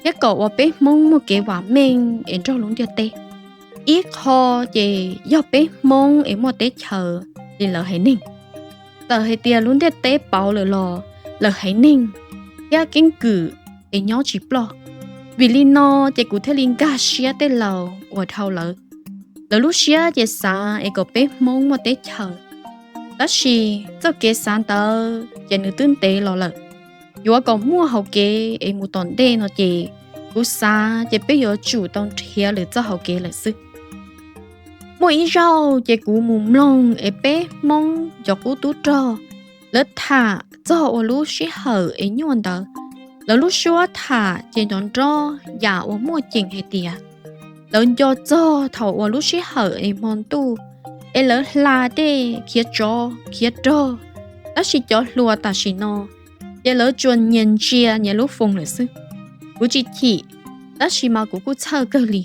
thiab kom uas peb Hmoob muaj kev vam meej es nrog lub ntiaj teb. Ib qho ces yog peb Hmoob es muaj teb chaws li lawv haiv neeg. Txawm hais tias lub ntiaj teb pauv lawm los lawv haiv neeg thiab keeb kwm es nyob tsis ploj. Vim li no ces kuv thiaj li nkag siab tej laus uas dhau lawv. Lawv lub siab ces xav es kom peb Hmoob muaj teb chaws, tab sis txoj kev xav ntawd ces nws twb ntev los lawm. Yuav kom muaj hauv kev es mus tom ntej no ces kuv xav ces peb yuav tsum tau nrhiav lwm txoj hauv kev lawm xwb. Muaj ib zaug ces kuv mus mloog es peb Hmoob cov qub tub rog lawv tham txog uas lub sij hawm es nyuaj ntawd. Lawv lub suab tham ces nrov nrob yam uas muaj ceem hais tias lawv nco txog thaum uas lub sij hawm es hmo ntuj es lawv hla dej khiav tsov khiav rog, tab sis cov hluas tam sim no ces lawv tsuas nyias ntsia nyias lub foos lawm xwb. Kuv tsis chim, tab sis mas kuv kuj txhawj kawg li.